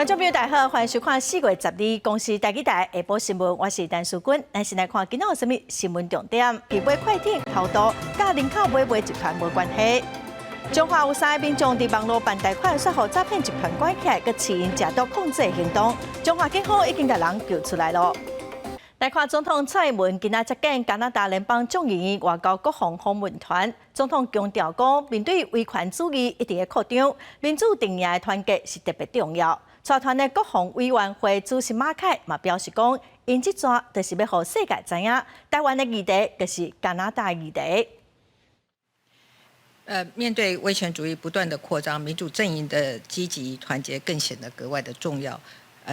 觀眾朋友大家好，歡迎收看4月12公視台語台下晡新聞，我是陳淑君。咱先來看今仔有啥物新聞重點。去買快艇偷渡，佮林口買賣集團無關係。彰化有三个民眾佇網路辦貸款，煞予詐騙集團拐起來，閣飼𪜶食毒控制行動。彰化警方已經共人救出來囉。來看總統蔡英文今仔接見加拿大聯邦眾議院外交國防訪問團。總統強調講，面對威權主義一直咧擴張，民主陣營的團結是特別重要。帶團的國防委員會主席馬凱嘛表示講，𪜶這逝就是欲予世界知影，台灣的議題就是加拿大議題。面對威權主義不斷的擴張，民主陣營的積極團結更顯得格外的重要。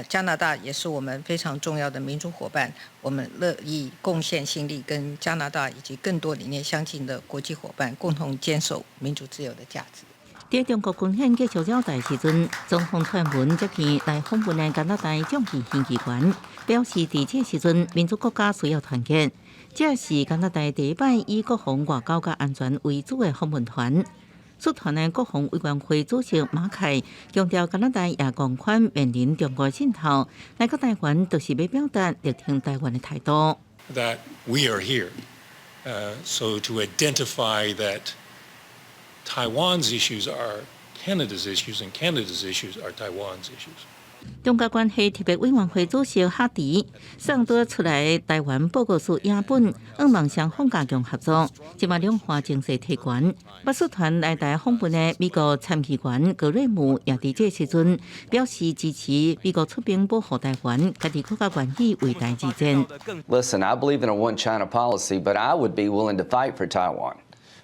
加拿大也是我們非常重要的民主夥伴，我們樂意貢獻心力，跟加拿大以及更多理念相近的國際夥伴共同堅守民主自由的價值。佇中國軍演結束了代時陣，總統蔡英文接見來訪問的加拿大眾議院議員，表示佇這時陣，民主國家需要團結。這是加拿大第一擺以國防外交佮安全為主的訪問團。率團的國防委員會主席馬凱強調，加拿大也仝款面臨中國滲透，來到台灣就是欲表達力挺台灣的態度。 That we are here, so to identify that Taiwan's issues are Canada's issues and Canada's issues are Taiwan's issues. 中加關係特別委員會主席哈迪送拄出來台灣報告書影本，向望雙方加強合作，這馬兩岸情勢提懸。捌率團來台訪問的美國參議員格瑞姆也佇這時陣表示支持美國出兵保護台灣，家己閣較願意為台而戰。 Listen, I believe in a one China policy, but I would be willing to fight for Taiwan,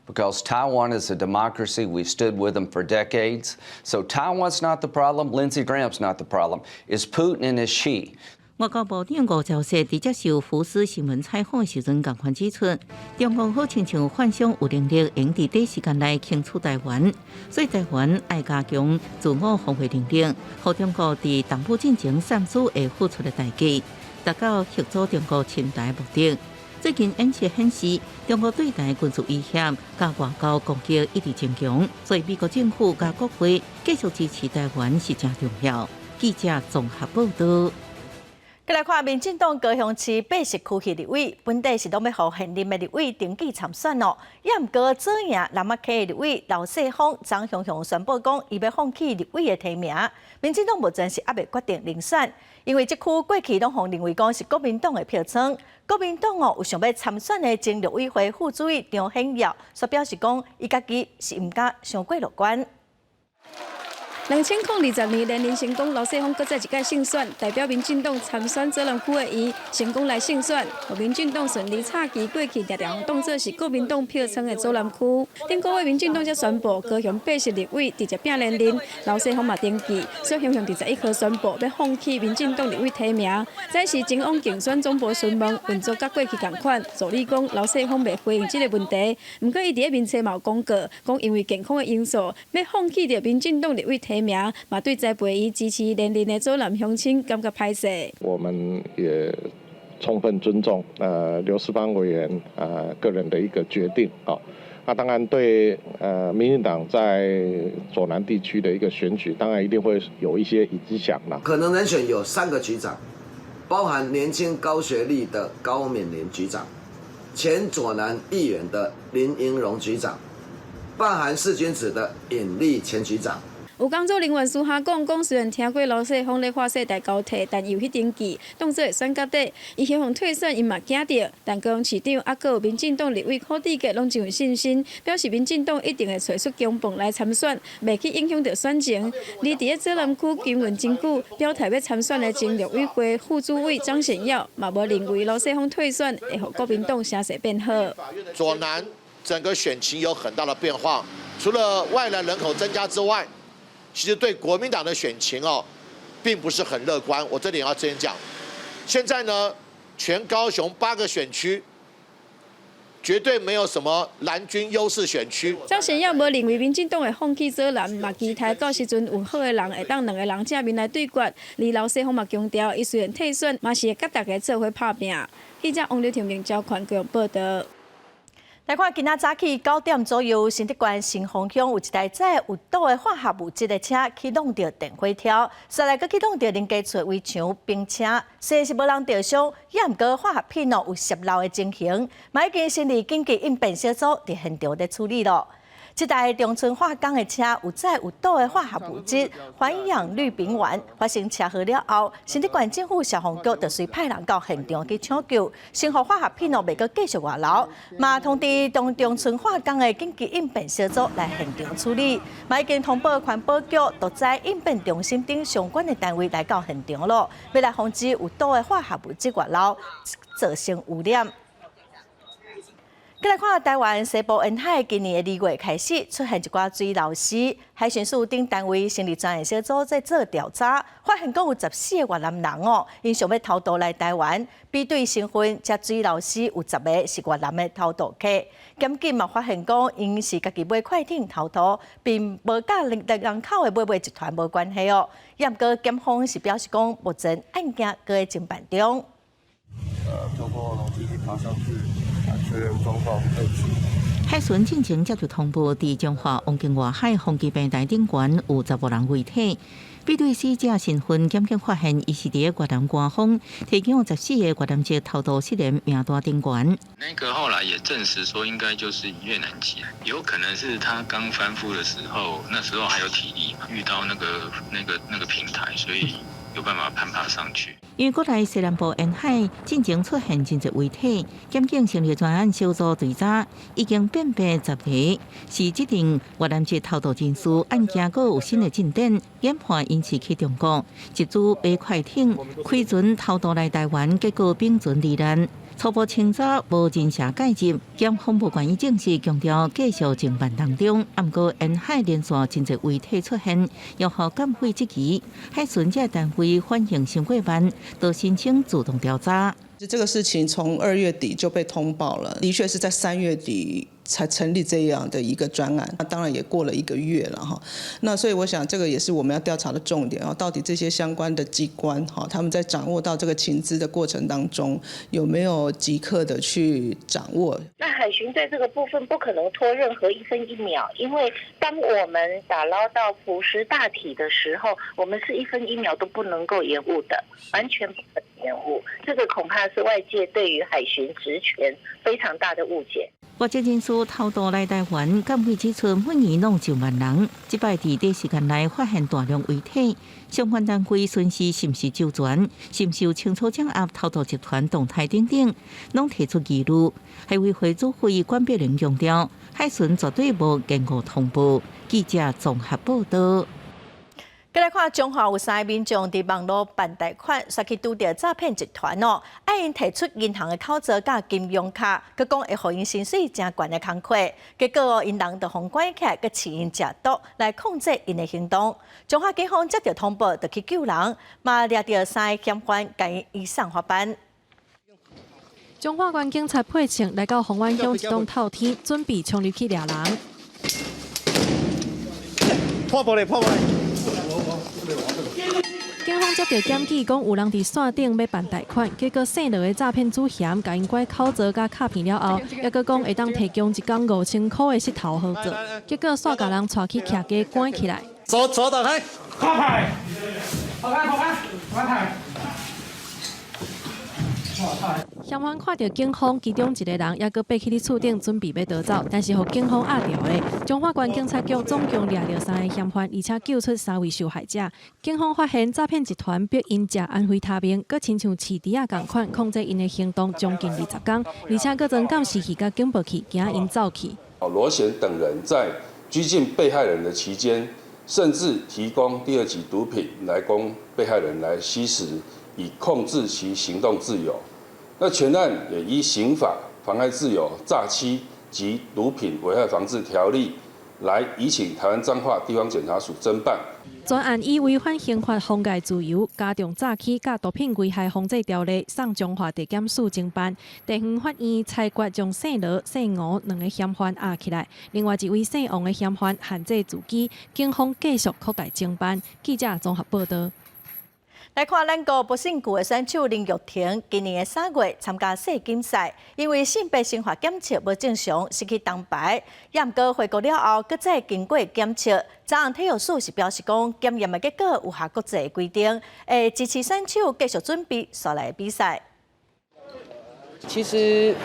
because Taiwan is a democracy. We've stood with them for decades. So Taiwan's not the problem. Lindsey Graham's not the problem. It's Putin and it's Xi. 外交部長吳釗燮佇接受福斯新聞採訪時陣，仝款指出，中共好親像幻想有能力會佇短時間內清除台灣，所以台灣愛加強自我防衛能力，予中國佇東部戰爭散失會付出的代價，達到嚇阻中國侵台目的。最近演習顯示，中國對台軍事威脅佮外交攻擊一直增強，所以美國政府佮國會繼續支持台灣是誠重要。記者綜合報道。閣來看民進黨高雄市80區議立委，本底是攏欲予現任的立委登記參選囉。也毋過左營南仔溪立委劉世芳、張雄雄宣布講，伊欲放棄立委的提名。民進黨目前是猶未決定人選，因為這區過去攏予認為講是國民黨的票倉。國民黨哦有想欲參選的前陸委會副主委張顯耀，煞表示講，伊家己是毋敢傷過樂觀。2020年連任成功，劉世芳閣再一擺勝選，代表民進黨參選左南區的伊成功來勝選，予民進黨順利插旗過去，定定當做是國民黨票倉的左南區。頂個月民進黨才宣布高雄80立委直接拼連任，劉世芳嘛登記，所以雄雄佇11號宣布欲放棄民進黨立委提名。這是前往競選總部詢問，運作佮過去仝款，助理講劉世芳袂回應這個問題。毋過伊佇咧面冊嘛有公告，講因為健康的因素，欲放棄著民進黨立委提名，嘛對栽培伊支持連任的左南鄉親感覺歹勢。我們也充分尊重劉世芳委員個人的一個決定啊。那當然對民進黨在左南地區的一個選舉，當然一定會有一些影響啦。可能人選有三個局長，包含年輕高學歷的高敏玲局長，前左南議員的林英榮局長，罷韓四君子的尹力前局長。有工作人員私下講，講雖然聽過劉世芳咧發世代交替，但伊有去登記，當做會選到底。伊希望退選，伊嘛驚著。但高雄市長猶閣有民進黨立委柯志杰攏真有信心，表示民進黨一定會揣出強棒來參選，袂去影響著選情。而佇咧左南區耕耘真久，表態欲參選的前陸委會副主委張顯耀，嘛無認為劉世芳退選會予國民黨聲勢變好。左南整個選情有很大的變化，除了外來人口增加之外，其實對國民黨的選情哦，並不是很樂觀。我這裡要先講，現在呢，全高雄八個選區，絕對沒有什麼藍軍優勢選區。張顯耀無認為民進黨會放棄左南，嘛期待到時陣有好的人會當兩個人正面來對決。而劉世芳嘛強調，伊雖然退選，嘛是會佮大家做伙拍拚。記者王劉庭明、焦寬高雄報道。來看今仔早起9點左右，新竹縣新豐鄉有一台載有毒的化學物質的車去挵著電火柱，紲來閣去挵著鄰家厝圍牆冰車，雖然是無人著傷，也毋過化學品哦有洩漏的情形，嘛已經成立緊急應變小組佇現場咧處理囉。這台長春化工的車有載有毒的化學物質環氧氯丙烷，發生車禍了後，新竹縣政府消防局就隨派人到現場去搶救，先予化學品哦袂閣繼續外流，嘛通知長長春化工的緊急應變小組來現場處理，嘛已經通報環保局、毒災應變中心等相關的單位來到現場囉，欲來防止有毒的化學物質外流，造成污染。閣來看臺灣西部沿海，今年的2月開始出現一寡水流屍，海巡署等單位成立專案小組在做調查，發現閣有14個越南人哦，𪜶想欲偷渡來臺灣，比對身份，這水流屍有10個是越南的偷渡客。檢警嘛發現講，𪜶是家己買快艇偷渡，並無佮獵人口的買賣集團無關係哦。也毋過檢方是表示講，目前案件閣咧偵辦中。透過樓梯爬上去。海巡進前接到通報，佇彰化王景外海防機平台頂懸有15人遺體，比對死者身份，檢警發現，伊是佇越南官方提供14個越南籍偷渡失聯名單頂懸。那個後來也證實說，應該就是越南籍，有可能是他剛翻覆的時候，那時候還有體力嘛，遇到那個平台，所以有辦法攀爬上去。因為國內西南部沿海進前出現真濟遺體，檢警成立專案小組追查，已經辨別10個是這名越南籍偷渡人士，案件閣有新的進展，研判𪜶是去中國，集資買快艇，開船偷渡來臺灣，結果並船罹難。初步清查無人蛇介入，檢方無願意證實，強調繼續偵辦當中。毋過沿海連續真濟遺體出現，予檢匪質疑，海巡這單位反應傷過慢，都申請自動調查。這個事情從2月底就被通報了，的確是在3月底才成立這樣的一個專案，那當然也過了一個月了哈。那所以我想這個也是我們要調查的重點啊，到底這些相關的機關哈，他們在掌握到這個情資的過程當中，有沒有即刻的去掌握？那海巡在這個部分不可能拖任何一分一秒，因為當我們打撈到浮屍大體的時候，我們是一分一秒都不能夠延誤的，完全不可能延誤。這個恐怕是外界對於海巡職權非常大的誤解。外籍人士偷渡來臺灣，檢匪指出每年攏上萬人，這擺佇短時間內發現大量遺體，相關單位巡視是毋是周全，是毋是有清楚掌握偷渡集團動態等等，攏提出疑慮。海委會主委管碧玲強調，海巡絕對無延誤通報。記者綜合報道。閣來看彰化有三個民眾佇網路辦貸款，煞去拄著詐騙集團哦，愛𪜶提出銀行的口座佮金融卡，閣講會予𪜶薪水誠懸的工課，結果哦，𪜶人就予關起來，閣試𪜶食毒來控制𪜶的行動。彰化警方接到通報，就去救人，嘛掠著三个嫌犯，共𪜶移送法辦。彰化縣警察配槍來到豐原鄉一棟透天，準備衝入去掠人。破玻璃，破玻璃。警方接到檢舉，講有人佇線頂欲辦貸款，結果姓羅的詐騙主嫌共𪜶拐口座佮卡片了後，猶閣講會當提供一工5000箍的穡頭予做，結果煞共人帶去徛家關起來。鎖鎖打開，打開，打開，打開，打開。嫌犯看著警方，其中一個人猶閣爬去佇厝頂準備欲逃走，但是予警方壓牢的。彰化縣警察局總共掠著三个嫌犯，而且救出三位受害者。警方發現詐騙集團逼𪜶食安非他命，閣親像飼豬仔仝款控制𪜶的行動將近20工，而且閣裝監視器佮警報器，驚𪜶走去。羅賢等人在拘禁被害人的期間，甚至提供第二級毒品來供被害人來吸食，以控制其行動自由。那全案也依刑法妨礙自由、詐欺及毒品危害防治條例來移請台灣彰化地方檢察署偵辦。全案以違反刑法妨礙自由、加重詐欺佮毒品危害防制條例送彰化地檢署偵辦。地方法院裁決將姓羅、姓吳兩个嫌犯押起來，另外一位姓王的嫌犯限制住居，警方繼續擴大偵辦。記者綜合報道。來來看咱國不勝舊的選手林玉婷，今年的3月參加世錦賽，因為性別生化檢測無正常，失去銅牌。也毋過回國了後，閣再經過檢測，昨昏體育署是表示講，檢驗的結果有合國際的規定，會支持選手繼續準備紲來的比賽。其實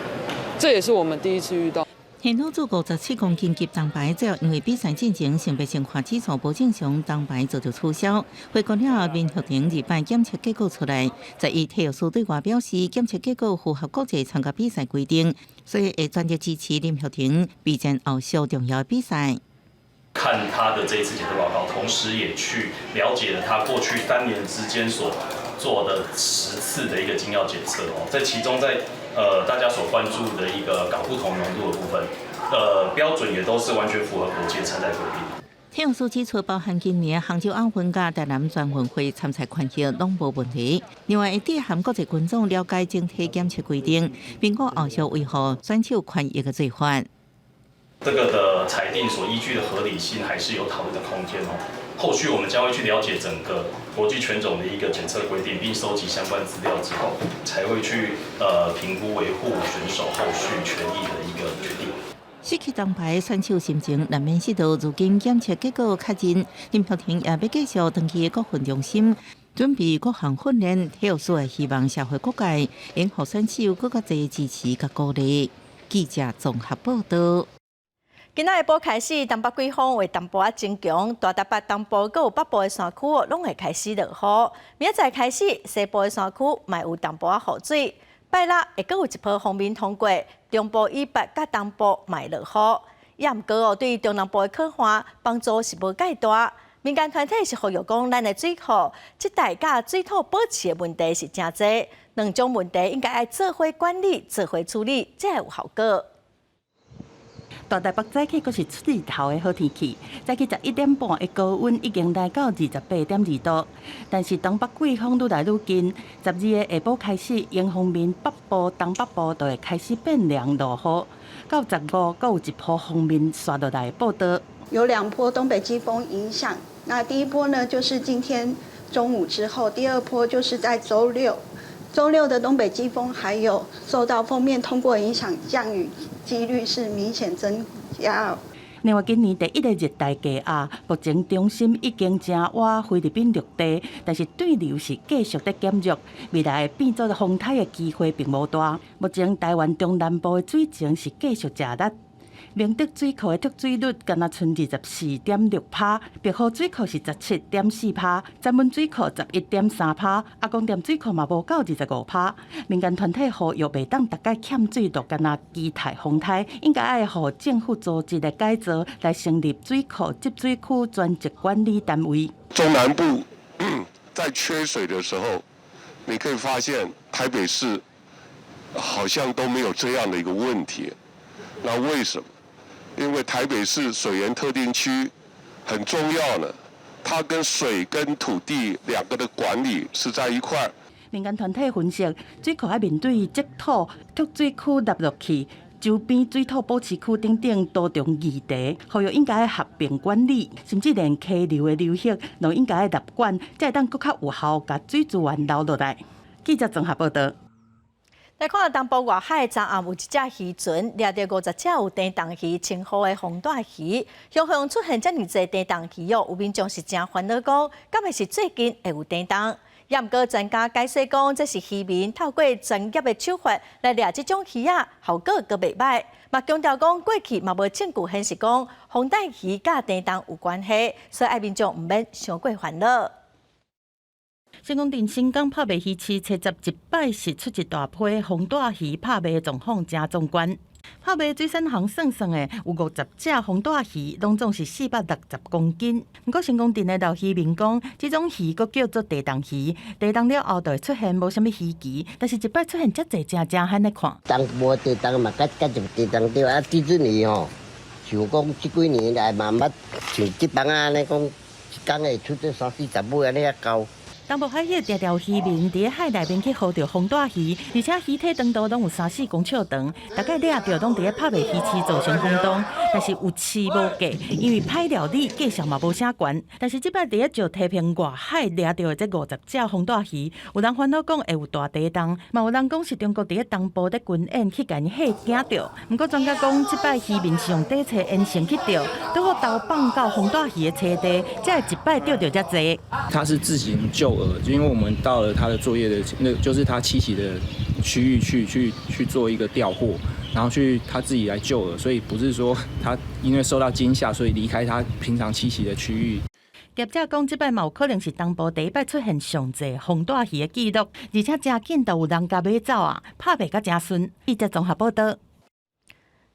這也是我們第一次遇到。現女子57公斤級銅牌，最後因為比賽進前性別生化指數無正常，銅牌遭到取消。回國了後，林玉婷二擺檢測結果出來，在以體育署對外表示，檢測結果符合國際參加比賽規定，所以會全力支持林玉婷備戰後續重要比賽。看他的這一次檢測報告，同時也去了解了他過去3年之間所做的10次的一個禁藥檢測哦，在其中在大家所關注的一個睾固酮濃度的部分，標準也都是完全符合國際參賽規定。體育署指出，包含今年杭州亞運佮台南全運會參賽權益攏無問題。另外，會致函國際群眾了解整體檢測規定，評估後續維護選手權益的做法。這個的裁定所依據的合理性還是有討論的空間哦。後續我們將會去了解整個國際拳種的一個檢測規定，並收集相關資料之後，才會去評估維護選手後續權益的一個決定。失去銅牌選手心情難免失落，如今檢測結果確認，林玉婷也欲繼續轉去國訓中心，準備各項訓練。體育署也希望社會各界應予選手閣較濟支持佮鼓勵。記者綜合報道。今仔下晡開始，東北季風會淡薄仔增強，大台北東部閣有北部的山區攏會開始落雨。明仔載開始，西部的山區嘛有淡薄仔雨水。拜六會閣有一波鋒面通過，中部以北佮東部嘛會落雨。也毋過哦，對中南部的可旱幫助是無蓋大。民間團體是呼籲講，咱的水庫這代佮水土保持的問題是誠濟，兩種問題應該愛做伙管理、做伙處理，才會有效果。大台北早起閣是出日頭的好天氣，早起11點半的高溫已經來到28.2度。但是東北季風愈來愈近，12個下晡開始，迎風面北部、東北部就會開始變涼落雨。到15，閣有一波鋒面紲落來報道。有兩波東北季風影響，那第一波呢，就是今天中午之後；第二波就是在週六。週六的東北季風還有受到鋒面通過影響，降雨幾率是明顯增加。另外，今年第一个熱帶低壓，目前中心已經正倚菲律賓陸地，但是對流是繼續咧減弱，未來變做風颱的機會並無大。目前台灣中南部的水情是繼續誠搦。明德水庫的蓄水率敢若賰24.6%，白河水庫是17.4%，三溫水庫11.3%，阿公店水庫嘛無夠25%。民間團體呼籲袂當逐擺欠水就敢若期待風颱，應該愛予政府組織的改造來成立水庫集水區專責管理單位。中南部在缺水的時候，你可以發現台北市好像都沒有這樣的一個問題，那為什麼？因為台北市水源特定區很重要呢，它跟水跟土地兩個的管理是在一塊。民間團體分析，水庫愛面對積土、蓄水區納落去，周邊水土保持區等等多重議題，呼籲應該合併管理，甚至連溪流的流域攏應該納管，才會當閣較有效共水資源留落來。記者綜合報道。來看東部外海，昨暗有一隻漁船掠著50隻有地洞魚稱號的風帶魚，雄雄出現遮爾濟地洞魚哦，有民眾是誠煩惱講，敢會是最近會有地洞？也毋過專家解釋講，這是漁民透過專業的手法來掠這種魚仔，效果閣袂䆀。嘛強調講，過去嘛無證據顯示講風帶魚佮地洞有關係，所以愛民眾毋免傷過煩惱。成功鎮新港拍賣魚市，七十一擺是出一大批風帶魚拍賣狀況誠壯觀。拍賣水產行算算的，有50隻風帶魚，攏總是460公斤。毋過成功鎮的老漁民講，這種魚閣叫做地洞魚，地洞了後就會出現無啥物魚鰭，但是一擺出現遮濟，誠誠罕咧看。當無地洞嘛，佮佮入地洞對啊，這陣魚吼，像講這幾年來嘛毋捌像這擺仔按呢講，一工會出這三四十尾按呢遐高。東部海域定定有漁民佇海內面去捕著風帶魚，而且魚體長度攏有三四公尺長，逐擺掠著攏佇咧拍賣魚市造成轟動。但是有市無價，因為歹料理價數嘛無啥懸。但是這擺佇咧石堤坪外海掠著的這50隻風帶魚，有人煩惱講會有大地動，嘛有人講是中國佇咧東部咧軍演去共𪜶嚇驚著。毋過專家講，這擺漁民是用底冊延繩去釣，拄好投放到風帶魚的棲地，才會一擺釣著遮濟。他是自行救餌，就因為我們到了他的作業的，那就是他棲息的區域去做一個釣獲，然後去他自己來救餌，所以不是說他因為受到驚嚇，所以離開他平常棲息的區域。業者講，這擺嘛有可能是東部第一擺出現上濟風帶魚的記錄，而且誠緊就有人共買走啊，拍賣甲誠順。記者綜合報道。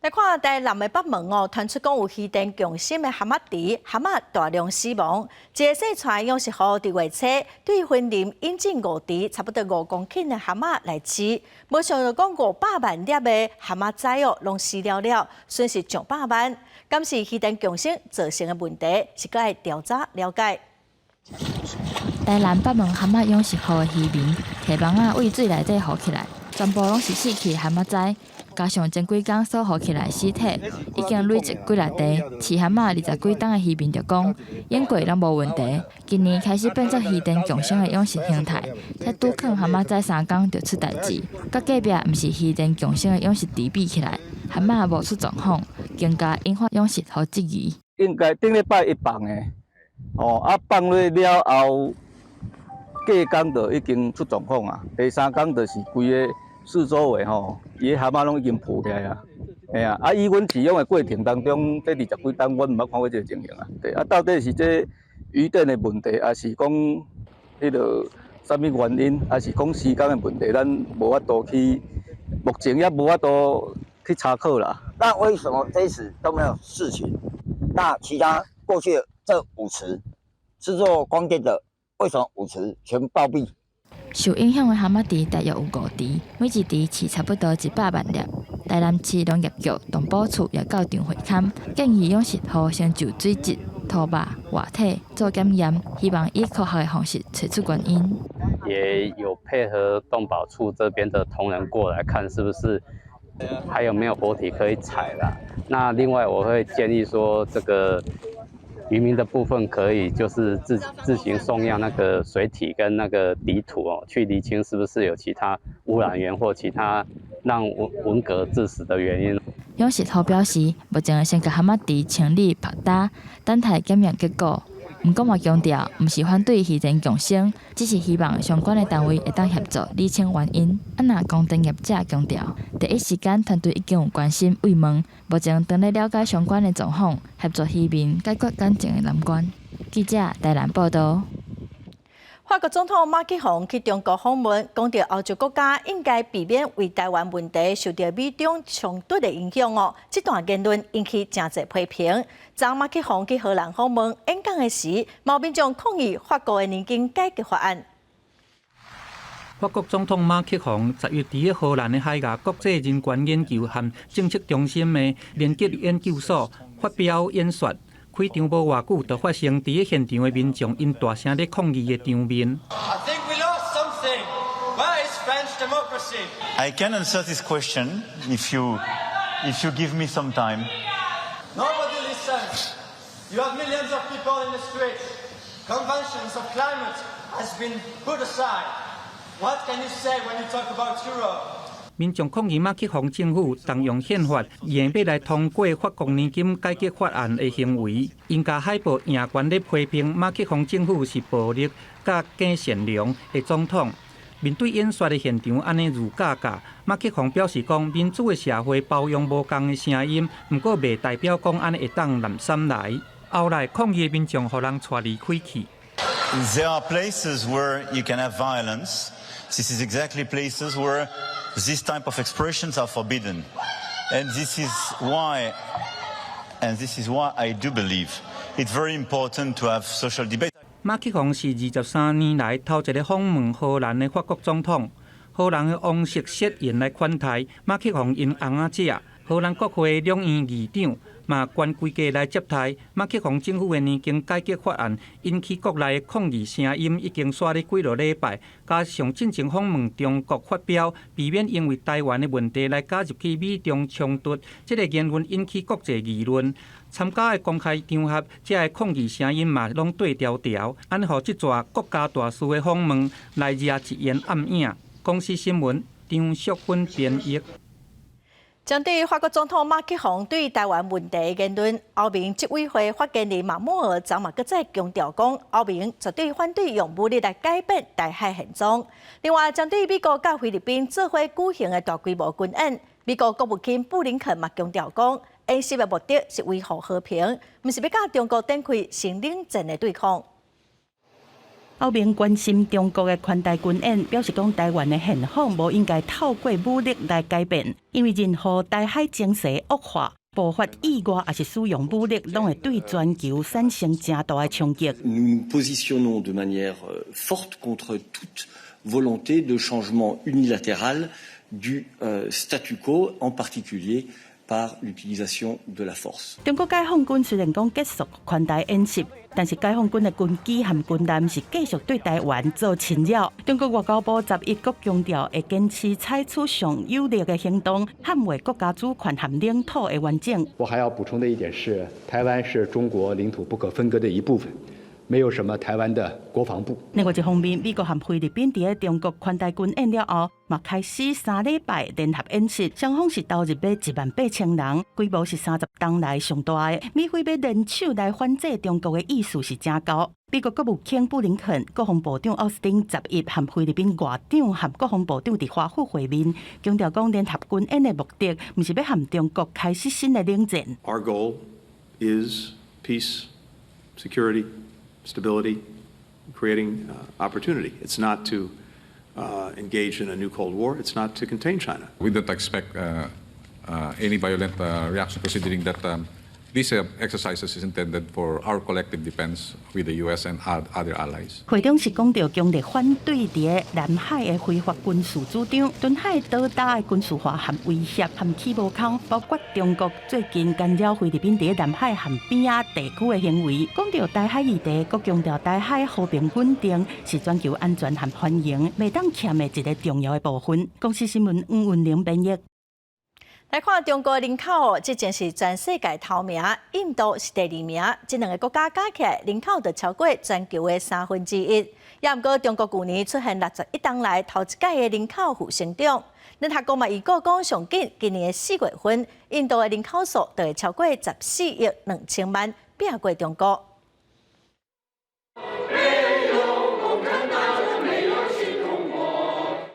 來看台南的北門哦，傳出講有漁電共生的蛤蟆池，蛤蟆大量死亡。一个細船養殖戶佇月初對雲林引進五池，差不多5公頃的蛤蟆來飼，無想到講500萬粒的蛤蟆仔哦，攏死了了，損失上百萬。敢是漁電共生造成的問題，是閣愛調查了解。台南北門蛤蟆養殖戶的漁民，提網仔對水內底浮起來，全部攏是死去蛤蟆仔。加上前幾工所浮起來屍體，已經累積幾若塊。飼蛤蟆20幾冬的漁民就講，養過攏無問題。今年開始變做漁電共生的養殖形態，才拄囥蛤蟆仔三工就出代誌。佮隔壁毋是漁電共生的養殖池比起來，蛤蟆無出狀況，更加引發養殖戶質疑。應該頂禮拜一放的，哦，啊放落了後，隔工就已經出狀況啊。第三工就是規个四周圍吼，伊的蛤蟆攏已經浮起來啊。嘿啊，啊以阮飼養的過程當中，這20幾冬，阮毋捌看過這个情形啊。對，啊到底是這漁電的問題，抑是講彼个啥物原因，抑是講時間的問題，咱無法度去，目前也無法度去查考啦。那為什麼這一次都沒有事情？那其他過去這五池是做光電的，為什麼五池全暴斃？受影響的蛤蟆池大約有五池，每一池飼差不多100萬粒。台南市農業局動保處也到場會勘，建議養殖戶先就水質、塗肉、活體做檢驗，希望以科學的方式揣出原因。也有配合動保處這邊的同仁過來看，是不是還有沒有活體可以採啦。那另外我會建議說，這個漁民的部分可以就是自行送樣那個水體跟那個底土哦，去釐清是不是有其他污染源或其他讓文蛤致死的原因。養殖戶表示，目前會先共蛤蟆池清理曝焦，等待檢驗結果。毋過嘛強調，毋是反對漁電共生，只是希望相關的單位會當協助理清原因。啊，若光電業者強調，第一時間團隊已經有關心慰問，目前正咧了解相關的狀況，協助漁民解決感情的難關。記者台南報道。法國總統馬克宏去中國訪問，講著歐洲國家應該避免為台灣問題受著美中衝突的影響哦。這段言論引起誠濟批評。昨馬克宏去荷蘭訪問演講的時，有民眾抗議法國的年金改革法案。法國總統馬克宏10月佇荷蘭的海牙國際人權研究和政策中心的連結研究所發表演說。開場無偌久，就發生佇現場的民眾𪜶大聲咧抗議的場面。 I think we lost something. Where is French democracy? I can answer this question if you give me some time. Nobody listens. You have millions of people in the streets. Conventions of climate has been put aside. What can you say when you talk about Europe? 民眾抗議馬克宏政府動用憲法，硬欲來通過法國年金改革法案的行為，𪜶共海報掖懸咧批評馬克宏政府是暴力佮假善良的總統。面對演說的現場按呢如架架，馬克宏表示講，民主的社會包容無仝的聲音，毋過袂代表講按呢會當濫散來。後來抗議的民眾予人帶離開去。 There are places where you can have violence. This is exactly places where this type of expressions are forbidden. And this is why I do believe it's very important to have social debate. 馬克宏是23年來頭一个訪問荷蘭的法國總統。荷蘭的王室設宴來款待馬克宏𪜶翁仔姐。荷蘭國會兩院議長嘛懸規格來接待馬克宏政府的年金改革法案，引起國內的抗議聲音已經紲咧幾落禮拜。加上進前訪問中國發表，避免因為台灣的問題來加入去美中衝突，這个言論引起國際議論。參加的公開場合，這个抗議聲音嘛攏對調調，按呢予這逝國家大事的訪問來惹一煙暗影。公視新聞張淑芬編譯。針對法國總統馬克宏對台灣問題的言論，歐盟執委會發言人馬莫爾昨嘛閣再強調講，歐盟絕對反對用武力來改變台海現狀。另外，針對美國佮菲律賓做伙舉行的大規模軍演，美國國務卿布林肯嘛強調講，演習的目的是維護和平，毋是欲佮中國展開新冷戰的對抗。歐盟關心中國的環台軍演，表示講台灣的現況無應該透過武力來改變，因為任何台海情勢惡化、爆發意外，抑是使用武力，攏會對全球產生誠大的衝擊。 Nous nous positionnons de manière forte contre toute volonté de changement unilatéral du statu quo, en particulier par l'utilisation de la force。中國解放軍雖然講結束環台演習，但是解放軍的軍機和軍艦是繼續對台灣做侵擾。中國外交部11閣強調，會堅持採取上有力的行動，捍衛國家主權和領土的完整。我還要補充的一點是，台灣是中國領土不可分割的一部分。沒有什麼台灣的國防部。另外一方面，美國和菲律賓佇咧中國環台軍演了後，嘛開始3禮拜聯合演習，雙方是投入欲1萬8千人，規模是30冬來上大的。美菲欲聯手來反制中國的意思是誠高。美國國務卿布林肯、國防部長奧斯汀11和菲律賓外長和國防部長佇華府會面，強調講聯合軍演的目的，毋是欲和中國開始新的冷戰。 Our goal is peace, security, stability, creating opportunity. It's not to engage in a new Cold War. It's not to contain China. We don't expect any violent reaction, considering that these exercises is intended for our collective defense with the U.S. and other allies. 會中是講著強烈反對佇南海的非法軍事主張，敦海島礁的軍事化和威脅和起無空，包括中國最近干擾菲律賓佇南海和邊仔地區的行為。講著台海議題，閣強調台海和平穩定是全球安全和繁榮袂當欠的一个重要的部分。公視新聞黃雲玲編譯。來看中國人口，這前是全世界頭名，印度是第二名，這兩个國家加起來人口就超過全球的1/3。也毋過中國舊年出現61冬來頭一擺的人口負成長。聯合國嘛預告講，上緊今年的4月份，印度的人口數就會超過14億2千萬，拚過中國。沒有共產黨，沒有新中國。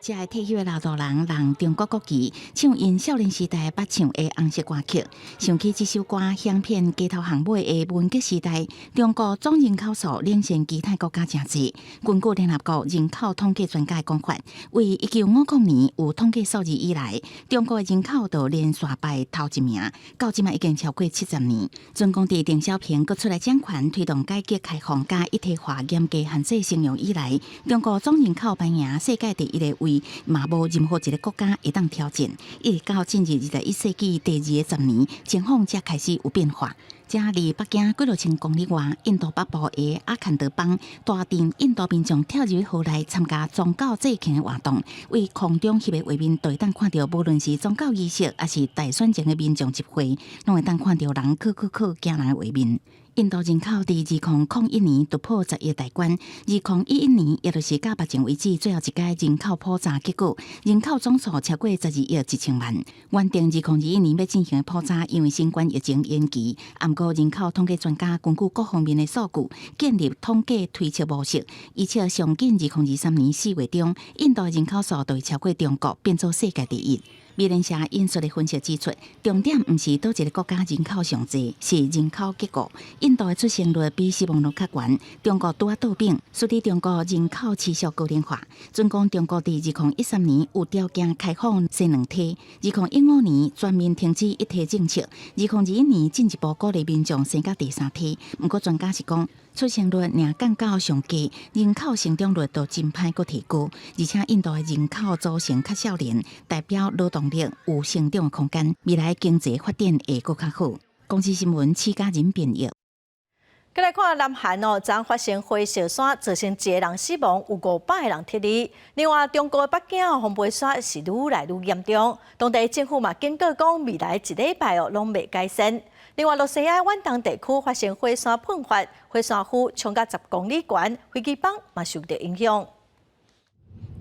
這个退休的老大人，弄中國國旗，唱𪜶少年時代捌唱的紅色歌曲。想起這首歌，響遍街頭巷尾的文革時代，中國總人口數領先其他國家誠濟。根據聯合國人口統計專家的講法，為1950年有統計數字以來，中國的人口就連續排頭一名，到這馬已經超過70年。中共佇鄧小平閣出來掌權，推動改革開放佮一體化嚴格限制生育以來，中國總人口排名世界第一个位，嘛無任何一个國家會當挑戰。一直到進入21世紀第二个十年，情況才開始有變化。這離北京幾落千公里外，印度北部的阿坎德邦大鎮，印度民眾跳入河內參加宗教祭慶的活動，佇空中翕的畫面，就會當看著，無論是宗教儀式，抑是大選前的民眾集會，攏會當看著人去去去驚人的畫面。印度人口佇2001年突破10億大關，2011年，也就是到目前為止最後一擺人口普查結果，人口總數超過12億1千萬。原定2021年欲進行的普查，因為新冠疫情延期。毋過人口統計專家根據各方面的數據，建立統計推測模式，預測上緊2023年4月中，印度人口數就會超過中國，變做世界第一。美聯社引述的分析指出，重點毋是佗一个國家人口上濟，是人口結構。印度的出生率比死亡率較懸，中國拄仔倒反，使得中國人口持續高齡化。準講中國佇2013年有條件開放生兩胎，2015年全面停止一胎政策，2021年進一步鼓勵民眾生到第三胎。毋過專家是講，出生率若降到上低，人口成長率就真歹閣提高，而且印度的人口組成較少年，代表勞動力有成長的空間，未來經濟發展會閣較好。公視新聞施嘉仁編譯。閣來看南韓哦，昨昏發生火燒山，造成一个人死亡，有500个人撤離。另外，中國北京風飛沙是愈來愈嚴重，當地政府嘛警告講，未來一禮拜哦攏袂改善。另外，露西亞遠東地區發生火山噴發，火山灰衝到10公里懸，飛機班嘛受著影響。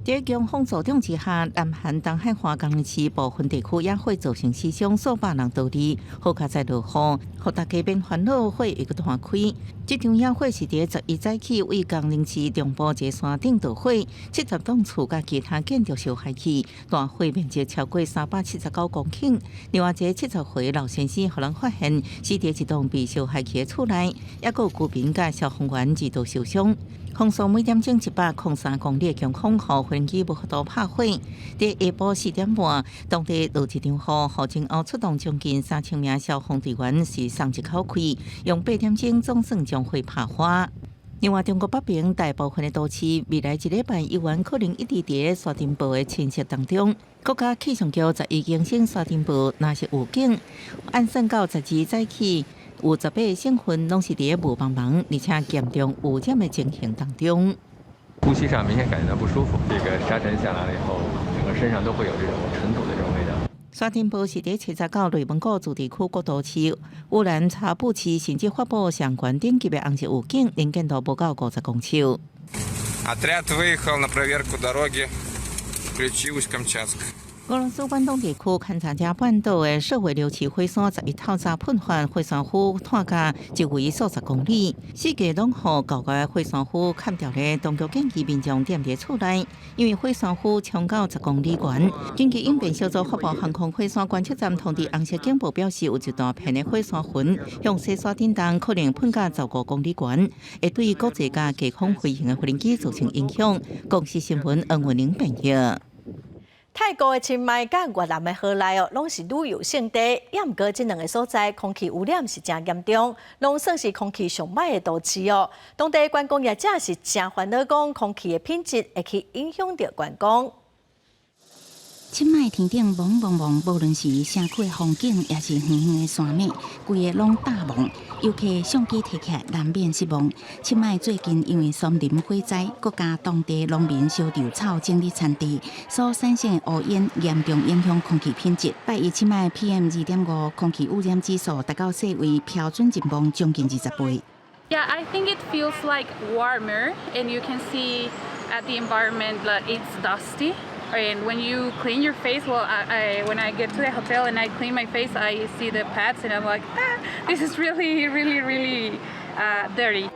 佇強風助長之下，南韓東海岸江陵市部分地區野火造成死傷數百人逃離，好佳哉落雨，予大家免煩惱，火會閣彈開。這場野火是佇11早起位江陵市中部一个山頂著火，70棟厝佮其他建築燒害去，大火面積超過379公頃。另外一个70歲老先生，予人發現死佇一棟被燒害去的厝內，抑閣有居民佮消防員二度受傷。風速每點鐘103公里的強風，予飛機無法度拍火。佇下晡4點半，當地落一場雨，雨前後出動將近3000名消防隊員，是鬆一口氣，用8點鐘總算將火拍花。另外，中國北邊大部分的都市未來一禮拜猶原可能一直佇沙塵暴的侵襲當中。國家氣象局11更新沙塵暴，若是預警，按算到12早起，有18個省份攏是佇霧茫茫，而且嚴重污染的情形當中。呼吸上明顯感覺到不舒服，這個沙塵下來了以後，整個身上都會有這種塵土的這種味道。沙塵暴是佇七十九內蒙古自治區國都市、烏蘭察布市，甚至發布上懸等級的紅色預警，能見度無夠50公尺。 Отряд выехал на проверку дороги Ключи Усть-Камчатск。俄羅斯遠東地區堪察加半島的舍維流池火山11透早噴發，火山灰湠甲周圍數十公里，四界攏予厚厚的火山灰崁著咧。當局建議民眾踮佇厝內，因為火山灰衝到10公里懸。緊急應變小組發布航空火山觀測站通知紅色警報，表示有一大片的火山雲向西山頂東可能噴甲15公里懸，會對國際佮低空飛行的飛行機造成影響。公視新聞黃文玲編譯。泰國的清邁佮越南的河內哦，攏是旅遊勝地。也毋過，這兩个所在空氣污染是誠嚴重，攏算是空氣上䆀的都市哦。當地觀光業者是誠煩惱，講空氣的品質會去影響著觀光。清邁天頂濛濛濛，無論是城區的風景，抑是遠遠的山脈，規个攏罩霧。遊客相機提起來難免失望。清邁最近因為松林火災，閣佮當地農民燒稻草整理田地，所產生的烏煙嚴重影響空氣品質。拜一清邁 PM 2.5空氣污染指數達到世衛標準值望將近20倍。 Yeah, I think it feels like warmer, and you can see at the environment that it's dusty. And when you clean your face, well, when I get to the hotel and I clean my face, I see the pads and I'm like, ah, this is really, really, really dirty.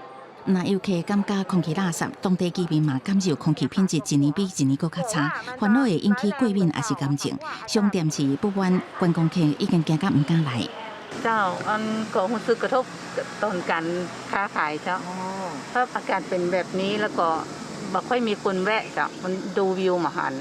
若遊客感覺空氣垃圾，當地居民嘛感受空氣品質一年比一年閣較差，煩惱會引起過敏抑是癌症。上點是不滿觀光客已經驚甲毋敢來。 ເຈົ້າ ອັນກໍຮູ້ສຶກກະທົບຕອນການຄ້າຂາຍເຈົ້າ ຖ້າອາກາດເປັນແບບນີ້ແລ້ວກໍບໍ່ຄ່ອຍມີຄົນແວະເຈົ້າ ມັນດູວິວມາຫັນ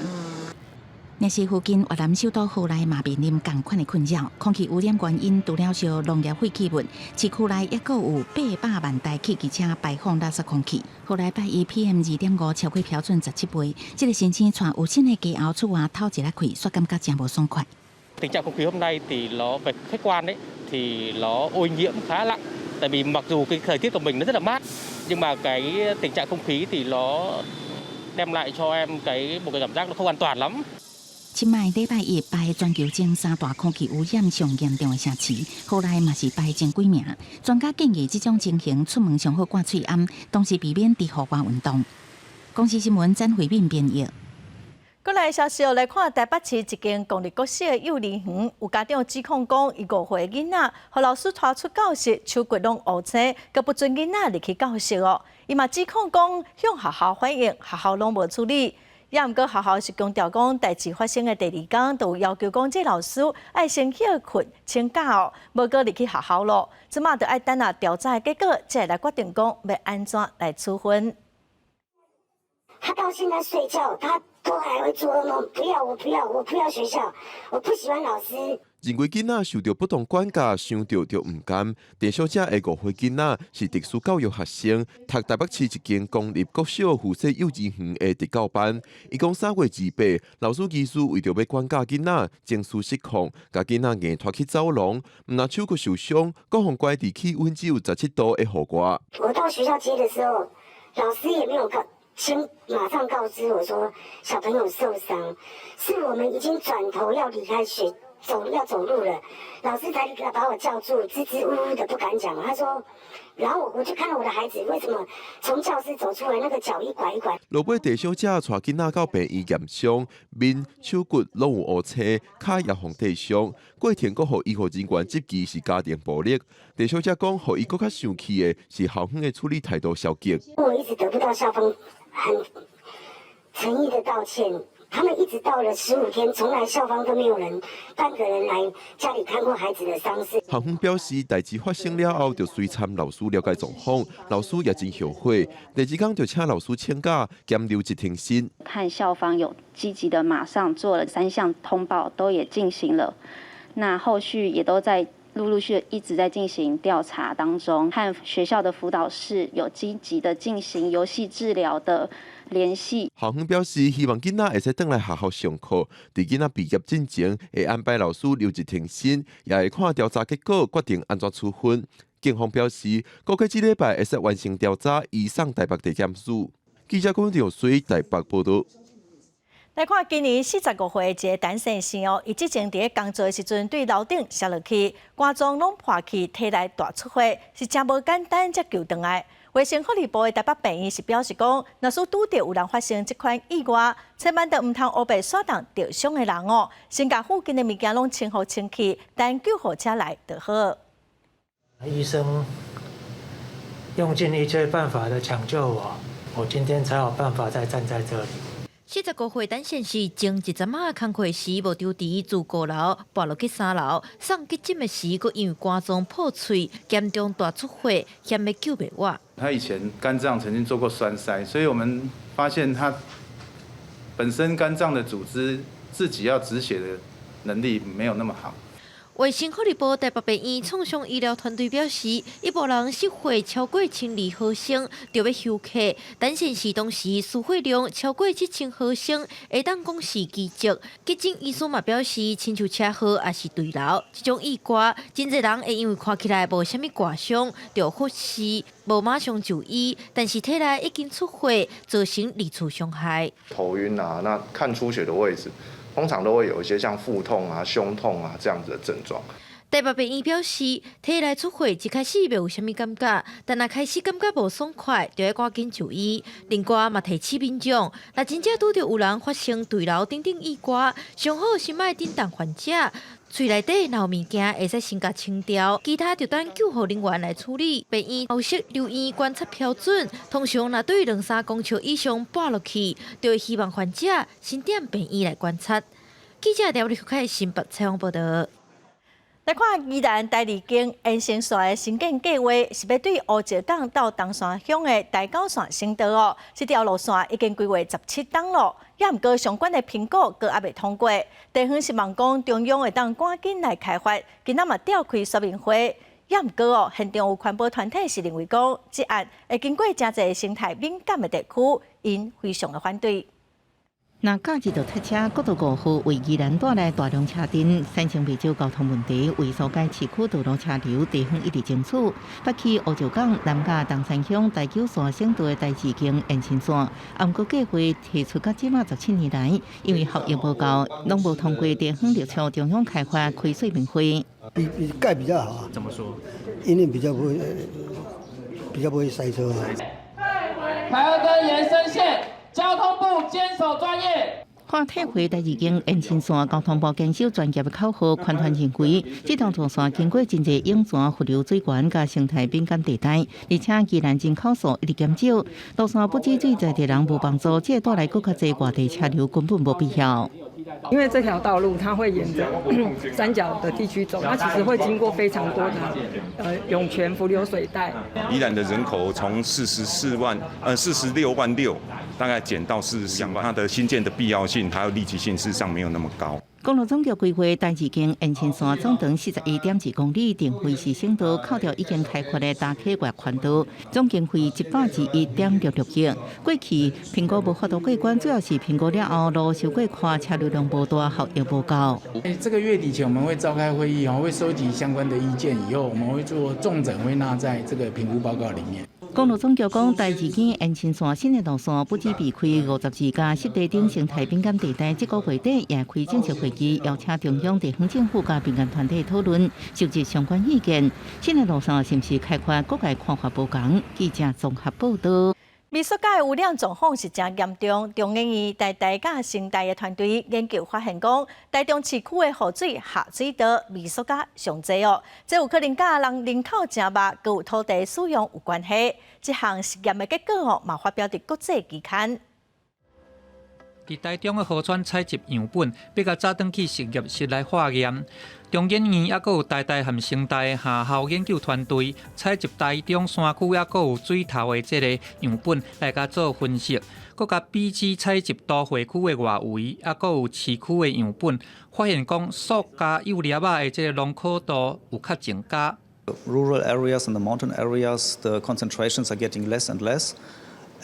若是附近越南首都河內嘛面臨仝款的困擾，空氣污染原因除了燒農業廢棄物，市區內抑閣有800萬台汽機車排放垃圾空氣。河內拜一 PM 2.5超過標準17倍，這个先生𤆬有新的家後厝外透一下氣，煞感覺誠無爽快。 Tình trạng không khí hôm nay thì nó về khách quan đấy thì nó ô nhiễm khá nặng. Tại vì mặc dù cái thời tiết của mình nó rất là mát nhưng mà cái tình trạng không khí thì nó đem lại cho em cái một cái cảm giác nó không an toàn lắm. 清邁禮拜一排全球前三大空氣污染上嚴重的城市，河內嘛是排前幾名。專家建議這種情形出門上好掛喙罨，同時避免佇戶外運動。公視新聞曾慧敏編譯。閣來消息來看，台北市一間公立國小的幼兒園，有家長指控講，伊5歲囡仔，予老師拖出教室，手骨攏烏青，閣不准囡仔入去教室哦。伊嘛指控講，向學校反映，學校攏無處理。也毋過學校是強調講，代誌發生的第二工，就要求講，這老師愛先歇睏請假哦，無閣入去學校咯。這馬就愛等下調查的結果，才會來決定講欲按怎來處分。他到現在睡覺，他都還會做噩夢。不要，我不要，我不要學校，我不喜歡老師。認為囡仔受著不當管教，傷著就毋甘。鄭小姐的5歲囡仔是特殊教育學生，讀台北市一間公立國小附設幼稚園的特教班。伊講3月28，老師疑似為著欲管教囡仔，情緒失控，共囡仔硬拖去走廊，毋但手骨受傷，閣予關佇氣溫只有17度的戶外。我到學校接的時候，老師也沒有告，先馬上告知我說小朋友受傷，是我們已經轉頭要離開學。走要走路了，老師才把我叫住，支支吾吾的不敢講。他說，然後我就看到我的孩子為什麼從教室走出來，那個腳一拐一拐。落尾鄭小姐帶囡仔到病院驗傷，面、手骨攏有烏青，跤也予跌傷。過程閣予醫護人員質疑是家庭暴力。鄭小姐講，予伊閣較生氣的是校方的處理態度消極。我一直得不到校方很誠意的道歉。他們一直到了15天，從來校方都沒有人半個人來家裡看過孩子的傷勢。校方表示，代誌發生了後，就隨參老師了解狀況，老師也真後悔。第二天就請老師請假兼留職停薪。看校方有積極的馬上做了三項通報，都也進行了，那後續也都在陸陸續續一直在進行調查當中，和學校的輔導室有積極的進行遊戲治療的聯繫。校方表示，希望囡仔會使轉來學校上課。佇囡仔畢業進前，會安排老師留職停薪，也會看調查結果決定按怎處分。警方表示，估計這禮拜會使完成調查，移送台北地檢署。記者郭兆水台北報道。來看今年45歲一个陳先生哦，伊之前佇咧工作的時陣，對樓頂摔落去，肝臟攏破去，體內大出血，是誠無簡單才救轉來。衛生福利部的台北病院是表示講，若是拄著有人發生這款意外，千萬著毋通烏白徙動著傷的人哦，先共附近的物件攏清予清氣，等救護車來就好。醫生用盡一切辦法的搶救我，我今天才有辦法再站在這裡。45歲陳先生前一陣仔工課時無注意自五樓跋落去三樓，送急診的時，閣因為肝臟破碎，嚴重大出血，險欲救袂活。他以前肝臟曾經做過栓塞，所以我們發現他本身肝臟的組織自己要止血的能力沒有那麼好。衛生福利部台北病院創傷醫療團隊表示，一般人失血超過12毫升就欲休克，陳先生當時輸血量超過7000毫升，會當講是奇蹟。急診醫師嘛表示，親像車禍抑是墜樓，這種意外，真濟人會因為看起來無啥物外傷，就忽視，無馬上就醫，但是體內已經出血，造成二次傷害。頭暈啊，那看出血的位置。通常都會有一些像腹痛啊、胸痛啊這樣子的症狀。台北病院表示，體內出血一開始袂有啥物感覺，但若開始感覺無爽快，就欲趕緊就醫。另外嘛提醒民眾，若真正拄著有人發生墜樓等等意外，上好是莫振動患者，喙內底若有物件，會使先共清掉，其他就等救護人員來處理。病院後續留院觀察標準，通常若對2、3公尺以上跋落去，就會希望患者先踮病院來觀察。記者廖立開新北採訪報道。來看宜蘭台二徑延伸線的興建計畫，是欲對烏石港到東山鄉的台九線省道哦。這條路線已經規劃17冬咯，也毋過相關的評估閣猶未通過。地方希望講中央會當趕緊來開發，今仔嘛召開說明會。也毋過哦，現場有環保團體是認為講，這案會經過誠濟生態敏感的地區，𪜶非常的反對。若假日著塞車，國道5號為宜蘭帶來大量車陣，產生袂少交通問題。為疏解市區道路車流，地方一直爭取。北起烏石港，南到東山鄉台九線省道的台二徑延伸線，毋過計劃提出到這馬17年來，因為效益無夠，攏無通過地方力促中央開發開說明會。比蓋比較好啊。怎麼說？因為比較不會塞車。台二根延伸線。交通部堅守專業。看退回台二徑延伸線，交通部堅守專業的口號，寬寬認為，這條路線經過真濟湧泉、伏流水源佮生態敏感地帶，而且宜蘭人口數一直減少，路線不止對在地人無幫助，這會帶來閣較濟外地車流，根本無必要。因為這條道路它會沿着山腳的地區走，它其實會經過非常多的湧泉、伏流水帶。宜蘭的人口從44萬，46.6萬，大概減到44萬，它的興建的必要性還有立即性，事實上沒有那麼高。公路總局規劃台二徑延伸線總長41.2公里，定位是省道，扣掉已經開發的大溪外環道，總經費121.66億。過去評估無法度過關，主要是評估了後路傷過寬，車流量無大，效益無夠。這個月底前我們會召開會議，會收集相關的意見，以後我們會做重整，會納在這個評估報告裡面。公路總局講，台二徑延伸線新的路線不只避開52家濕地等生態敏感地帶，這個月底也開正式會議，邀請中央、地方政府佮民間團體討論，收集相關意見。新的路線是毋是開發各界看法無仝？記者綜合報道。微塑膠的污染狀況是誠嚴重，中研院台大佮成大的團隊研究發現講，台中市區的雨水下水道微塑膠上濟哦，這有可能佮人人口誠密，閣有土地使用有關係。這項實驗的結果哦，嘛發表佇國際期刊。佇台中的河川採集樣本，欲共載轉去實驗室來化驗。中研院猶閣有台大和成大的合校研究團隊採集台中山區猶閣有水頭的這個樣本來共做分析，閣共比試採集都會區的外圍，猶閣有市區的樣本，發現講塑膠幼粒仔的這個濃可度有較增加。 Rural areas and the mountain areas, the concentrations are getting less and less.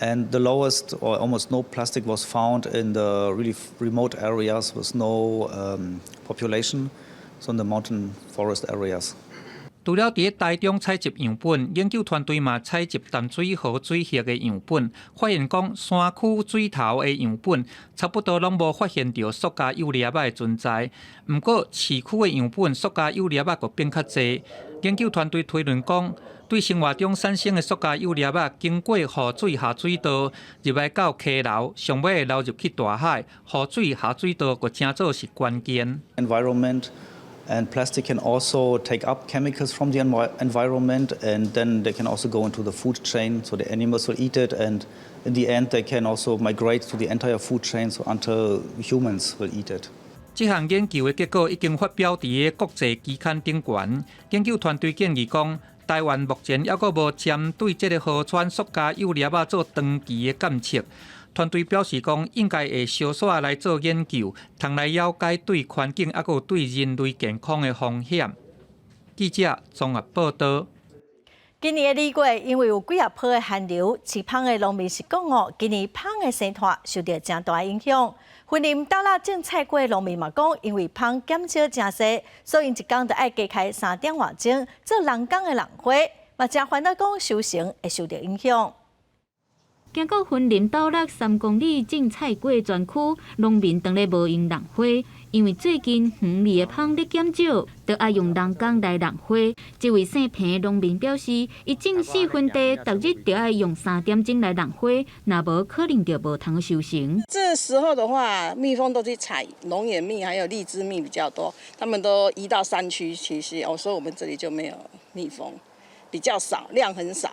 And the lowest or almost no plastic was found in the really remote areas with no population, so in the mountain forest areas. 除了佇台中採集樣本，研究團隊嘛採集淡水河水域的樣本，發現講山區水頭的樣本差不多攏無發現著塑膠幼粒仔的存在。毋過市區的樣本塑膠幼粒仔閣變較濟。研究團隊推論講，對生活中產生的塑膠幼粒仔，經過雨水下水道入來到溪流，上尾會流入去大海。雨水下水道閣成做是關鍵。 Environment and plastic can also take up chemicals from the environment, and then they can also go into the food chain, so the animals will eat it, and in the end they can also migrate to the entire food chain, so until humans will eat it. 這項研究的結果已經發表佇個國際期刊頂懸。研究團隊建議講，台灣目前猶閣無針對這個河川塑膠幼粒仔做長期的監測。團隊表示講，應該會相紲來做研究，通來了解對環境猶閣對人類健康的風險。記者綜合報道。今年的二月，因為有幾仔波的寒流，飼蜂的農民是講哦，今年蜂的生態受著誠大影響。雲林斗六種菜瓜的農民嘛講，因為蜂減少誠濟，所以𪜶一工就愛加開3點外鐘做人工的籠花，嘛誠煩惱講收成會受著影響。經過雲林斗六3公里種菜瓜專區，農民當咧無閒籠花，因為最近園裡的蜂咧減少，就愛用人工來籠花。這位姓彭的農民表示，伊種4分地，逐日就愛用3點鐘來籠花，若無可能就無通收成。這時候的話，蜜蜂都去採龍眼蜜，還有荔枝蜜比較多，他們都移到山區去吸，哦，所以我們這裡就沒有蜜蜂，比較少，量很少。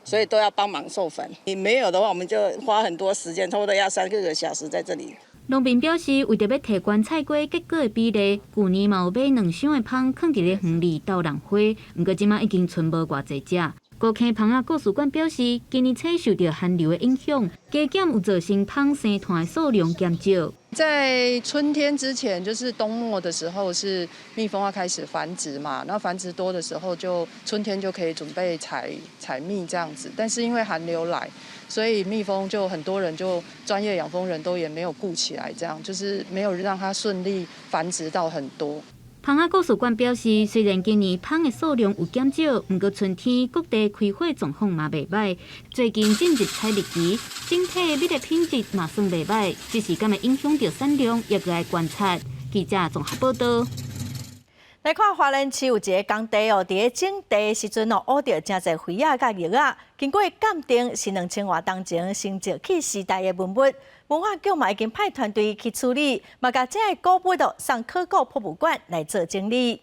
所以都要幫忙授粉。你沒有的話，我們就花很多時間，差不多要3個小時在這裡。農民表示，為著欲提懸菜瓜結果的比例，舊年嘛有買2箱的蜂，囥佇咧園裡鬥籠花，毋過這馬已經賰無偌濟隻。高坑蜂仔故事館表示，今年初受著寒流的影響，加減有造成蜂生團的數量減少。在春天之前，就是冬末的時候，是蜜蜂要開始繁殖嘛。然後繁殖多的時候，就春天就可以準備採採蜜這樣子。但是因為寒流來，所以蜜蜂就很多人就專業養蜂人都也沒有顧起來，這樣就是沒有讓它順利繁殖到很多。蜂仔故事館表示，雖然今年蜂的數量有減少，毋過春天各地開花狀況嘛袂䆀。最近進入採蜜期，整體蜜的品質嘛算袂䆀，只是敢會影響著產量，猶閣愛觀察。記者綜合報道。來看花蓮市有一个工地哦，佇咧整地的時陣哦，挖著誠濟廢仔佮藥仔，經過鑑定是2000外冬前新石器時代的文物，文化局嘛已經派團隊去處理，嘛共這个古物哦送考古博物館來做整理。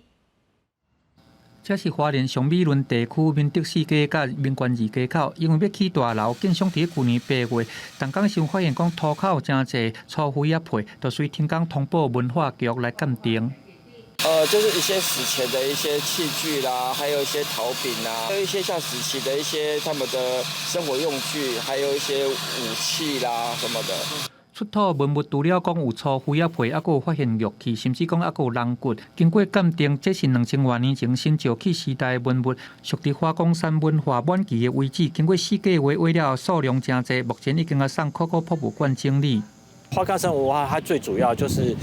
這是花蓮上美崙地區明德四街佮民權二街口，因為欲起大樓，建商佇舊年8月，動工時發現講塗跤有誠濟粗廢仔皮，就隨停工通報文化局來鑑定。就是一些史前的一些器具啦，還有一些陶餅啊，還有一些像史前的一些他們的生活用具，還有一些武器啦什麼的。出土文物除了講有粗灰仔皮，猶閣有發現玉器，甚至講猶閣有人骨。經過鑑定，這是2000外年前新石器時代的文物，屬佇華岡山文化晚期的遺址。經過4個月挖了後，數量誠濟，目前已經送考古博物館整理。花崗山文化，它最主要就是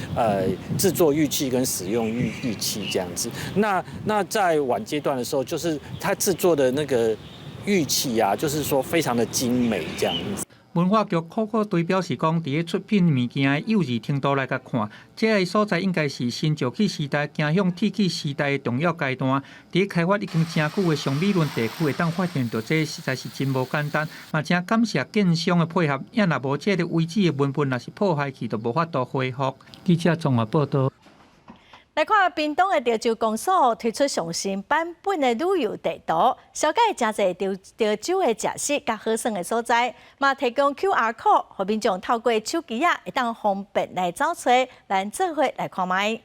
製作玉器跟使用玉器這樣子。那在晚階段的時候，就是它製作的那個玉器啊，就是說非常的精美這樣子。文化局考古隊表示講，佇咧出品物件的幼稚程度來共看，這个所在應該是新石器時代走向鐵器時代的重要階段。佇咧開發已經誠久的松美崙地區，會當發現著這實在是真無簡單。嘛，誠感謝建商的配合，也若無這个遺址的文物，若是破壞去，就無法度恢復。記者綜合報導。來看屏東的潮州公所推出上新版本的旅遊地圖，紹介誠濟潮州的食食佮好耍的所在，嘛提供 QR code，予民眾透過手機仔會當方便來找揣，咱做伙來看覓。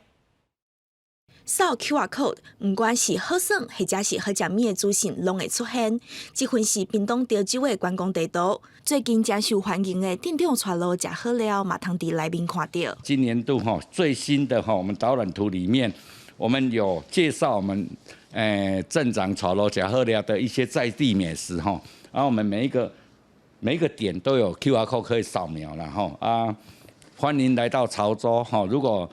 掃 QR code，毋管是好耍或者是好食物的資訊，攏會出現。這份是屏東潮州的觀光地圖。最近誠受歡迎的鎮長帶路食好料，嘛通佇內面看著。今年度哈最新的哈，我們導覽圖裡面，我們有介紹我們鎮長帶路食好料的一些在地美食哈，然後我們每一個點都有 QR code 可以掃描了哈啊，歡迎來到潮州哈，如果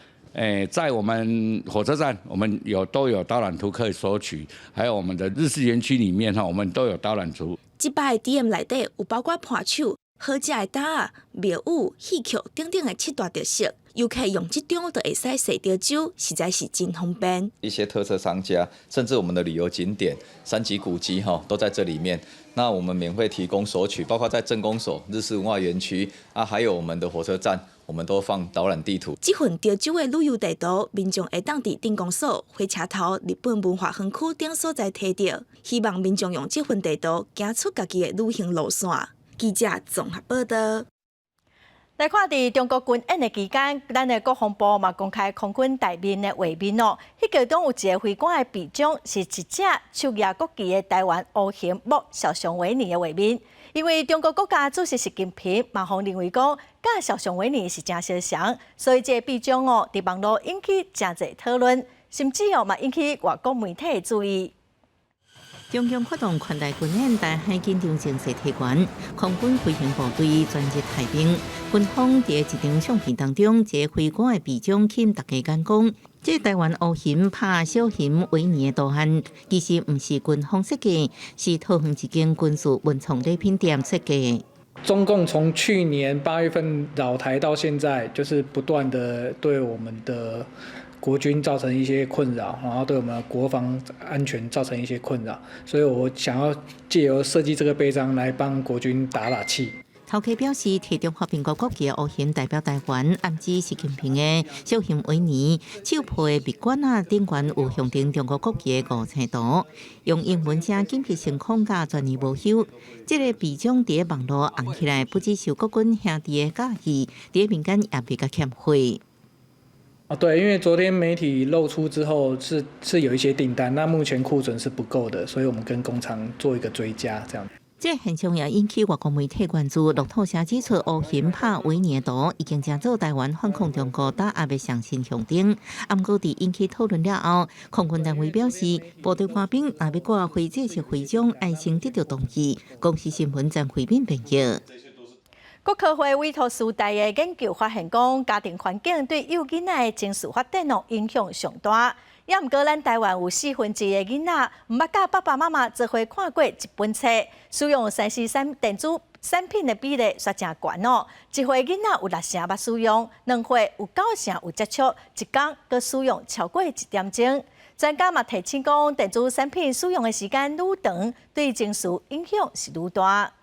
在我們火車站，我們都有導覽圖可以索取，還有我們的日式園區裡面哈，我們都有導覽圖。這擺 DM 內底有包括伴手、好食的搭仔、廟宇、戲曲等等的七大特色，遊客用這張就會使踅潮州，實在是真方便。一些特色商家，甚至我們的旅遊景點、三級古蹟哈，都在這裡面。那我們免費提供索取，包括在鎮公所、日式文化園區啊，還有我們的火車站，我們都放導覽地圖。這份潮州的旅遊地圖，民眾會當佇鎮公所、火車頭、日本文化園區等所在提著，希望民眾用這份地圖行出家己的旅行路線。記者綜合報道。來看，佇中國軍演的期間，咱的國防部嘛公開空軍台面的畫面哦。彼其中有一个飛官的臂章，是一隻手舉國旗的台灣烏熊摸小熊維尼的畫面。因為中國國家主席習近平嘛，予人認為講，佮小熊維尼是誠相像，所以這个臂章哦，佇網路引起誠濟討論，甚至哦嘛引起外國媒體的注意。中共發動環台軍演，台海緊張情勢提懸，空軍飛行部隊全日待命。軍方佇一張相片當中，一个飛官的臂章吸引大家眼光。這台灣烏熊拍小熊維尼的圖案，其實毋是軍方設計，是桃園一間軍事文創禮品店設計。中共從去年8月份擾台到現在，就是不斷的對我們的國軍造成一些困擾，然後對我們的國防安全造成一些困擾，所以我想要借由設計這個臂章來幫國軍打打氣。頭家表示，提中華民國國旗的烏熊代表台灣，暗指習近平的小熊維尼手抱的蜜罐仔頂懸有象徵中國國旗的五星圖，用英文寫緊急升空佮全年無休。這个臂章佇網路紅起來，不只受國軍兄弟的佮意，佇民間也袂共欠貨。啊，對，因為昨天媒體露出之後是有一些訂單，那目前庫存是不夠的，所以我們跟工廠做一個追加，這樣。這現象也引起外國媒體關注。路透社指出，烏熊拍維尼的圖已經成做台灣反抗中國打壓的上新象徵。毋過，佇引起討論了後，空軍單位表示，部隊官兵若欲掛非正式徽章，愛先得著同意。公視新聞張惠敏編譯。國科會委託師大的研究發現，講家庭環境對幼囡仔的情緒發展哦影響上大。也毋過，咱台灣有1/4的囡仔毋捌佮爸爸媽媽做伙看過一本冊，使用3C 電子產品的比例煞誠懸哦。1歲囡仔有6成捌使用，2歲有9成有接觸，一工閣使用超過1點鐘。專家嘛提醒講，電子產品使用的時間愈長，對情緒影響是愈大。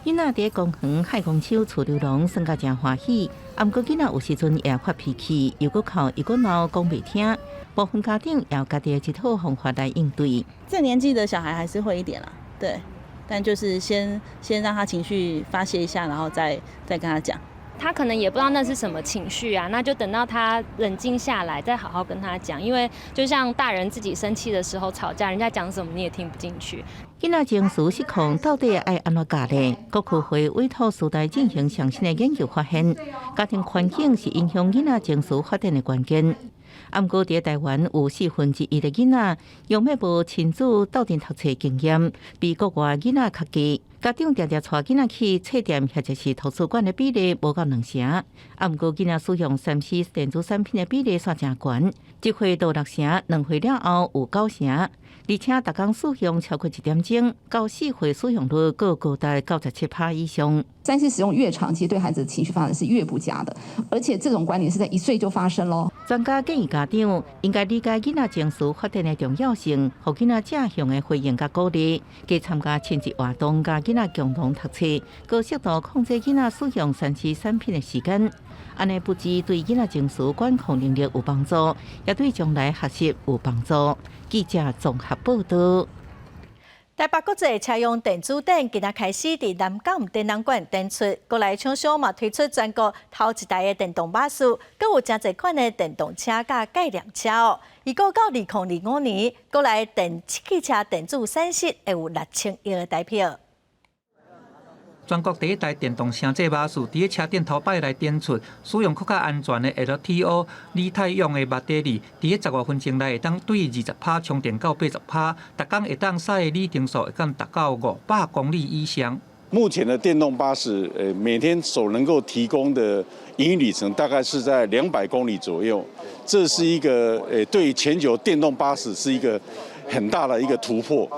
囡仔佇公園海公手撮溜廊，耍甲誠歡喜。毋過囡仔有時陣會發脾氣，又閣哭又閣鬧，講袂聽。部分家長有家己的一套方法來應對。這年紀的小孩還是會一點啦，對，但就是先讓他情緒發洩一下，然後再跟他講。他可能也不知道那是什麼情緒啊，那就等到他冷靜下來，再好好跟他講。因為就像大人自己生氣的時候吵架，人家講什麼你也聽不進去。囡仔情緒失控到底愛按怎教呢？國科會委託師大進行詳細的研究，發現家庭環境是影響囡仔情緒發展的關鍵。毋過，佇台灣有1/4的囡仔，用欲無親子鬥陣讀冊經驗，比國外囡仔較低。家長定定帶囡仔去冊店或者是圖書館的比例無夠兩成。毋過，囡仔使用3C 電子產品的比例煞誠懸，1歲到6成，2歲了後有9成，而且逐工使用超過一點鐘，到4歲使用率閣高達97%以上。 3C 使用越長，其實對孩子的情緒發展是越不佳的，而且這種觀點是在1歲就發生咯。專家建議家長應該理解囡仔情緒發展的重要性，予囡仔正向的回應佮鼓勵，加參加親子活動，佮囡仔共同讀冊，閣適度控制囡仔使用3C 產品的時間，按呢不只對囡仔情緒管控能力有幫助，也對將來學習有幫助。記者綜合報道。台北國際車用電子展今仔開始佇南港展覽館展出，國內廠商嘛推出全國頭一台的電動巴士，閣有誠濟款的電動車佮概念車哦。預估到2025年，國內電汽車電子產值會有6000億的台幣。全國第一台電動城際巴士佇咧車展頭擺來展出，使用閣較安全的 LTO 鋰鈦氧的電池，佇咧10外分鐘內會當對20%充電到80%，逐工會當駛的里程數會當達到500公里以上。目前的電動巴士，每天所能夠提供的營運里程大概是在200公里左右，這是一個，對全球電動巴士是一個很大的一個突破。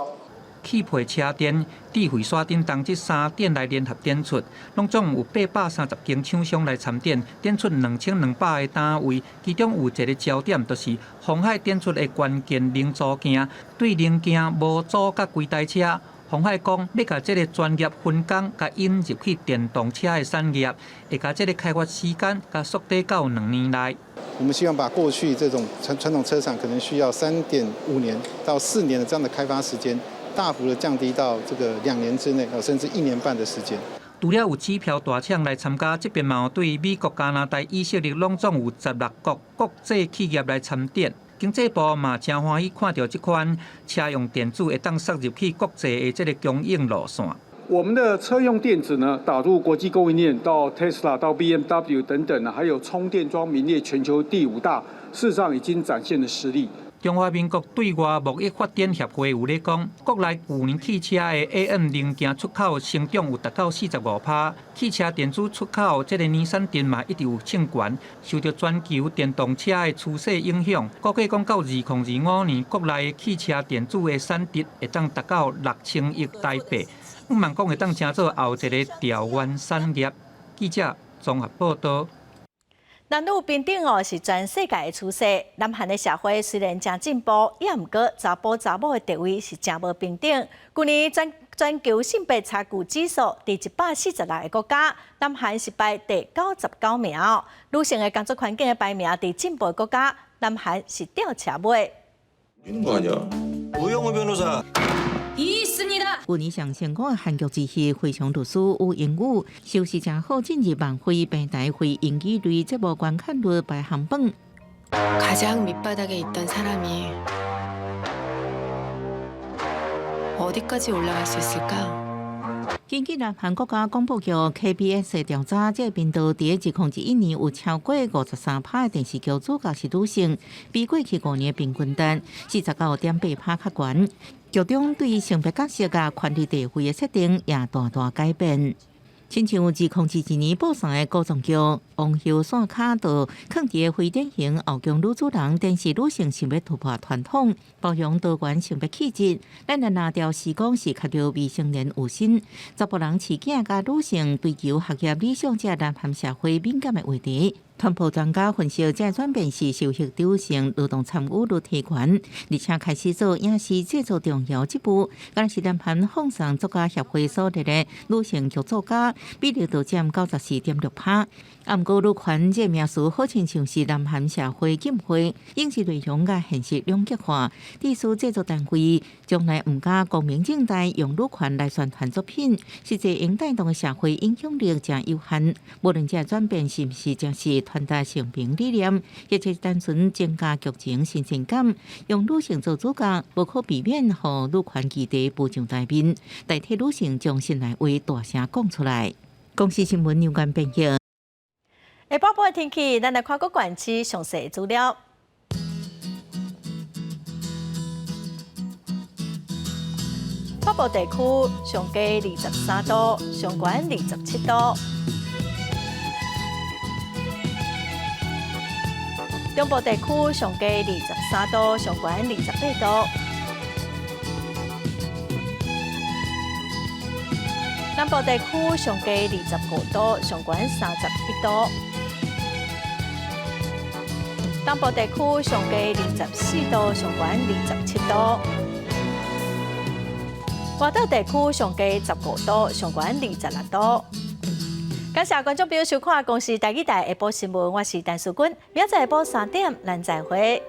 汽配車電、智慧山頂燈這三展來聯合展出，攏總有830間廠商來參展，展出2200個單位。其中有一個焦點，就是鴻海展出的關鍵零組件，對零件模組佮規台車。鴻海講，欲共這个專業分工，共引入去電動車的產業，會共這个開發時間共縮短到2年內。我們希望把過去這種傳統車廠可能需要3.5年到4年的這樣的開發時間，大幅的降低到這個2年之內，甚至1年半的時間。除了有指標大廠來參加，這邊嘛有對美國、加拿大、以色列，攏總有16國國際企業來參展。經濟部嘛誠歡喜看著這款車用電子會當殺入去國際的這个供應路線。我們的車用電子呢，打入國際供應鏈，到 Tesla、到 BMW 等等呢，還有充電樁名列全球第五大，事實上已經展現了實力。中華民國對外貿易發展協會有咧講，國內舊年汽車的 AM 零件出口成長有達到45%，汽車電子出口這个年產值嘛一直有衝懸，受著全球電動車的趨勢影響，估計講到2025年，國內的汽車電子的產值會當達到6000億台幣，向望講會當成做後一个燎原產業。記者綜合報道。男女平等哦，是全世界的趨勢。南韓的社會雖然誠進步，也毋過查埔查某的地位是誠無平等。去年全球性別差距指數佇146個國家，南韓是排第99名。女性的工作環境的排名佇進步的國家，南韓是吊車尾。 우영우 변호사 去年上成功的韓劇之戲《非常律師禹英禑》，收視誠好，進入網飛平台非英語類節目觀看率排行榜。 가장 밑바닥에 있던 사람이 어디까지 올라갈 수 있을까? 根據南韓國家廣播局 KBS 調查，這個頻道佇2021年有超過53%的電視劇主角是女性，比過去5年平均值49.8%較懸。劇中對性別角色佮權力地位的設定也大大改變。親像2022年播送的古裝劇《王后傘跤》，就囥佇非典型後宮女主人，展示女性想欲突破傳統，包容多元性別氣質。咱來拿掉時光是較著未成年有身，查埔人飼囝佮女性追求學業理想，這南韓社會敏感的話題。傳播專家分析，這轉變是受惠女性勞動參與率提懸，而且開始做影視製作重要一步。敢若是南韓放送作家協會所列的女性劇作家比例就佔94.6%。啊，毋過女權這名詞好親像是南韓社會禁會，影視內容佮現實兩極化。致使製作單位將來毋敢光明正大用女權來宣傳作品，實際應帶動的社會影響力誠有限。無論這轉變是毋是真是傳達性平理念，或者單純增加劇情新鮮感，用女性做主角，無可避免予女權議題浮上台面，代替女性將心內話大聲講出來。公視新聞劉冠編譯。下晡晡的天氣，咱來看各縣市詳細資料。北部地區上低23度，上懸27度。中部地區上低23度，上懸28度。南部地區上低25度，上懸31度。東部地區上低24度，上懸27度。外島地區上低15度，上懸26度。感謝觀眾朋友收看《公視台語台下晡新聞》，我是陳淑君，明仔載下晡3點，咱再會。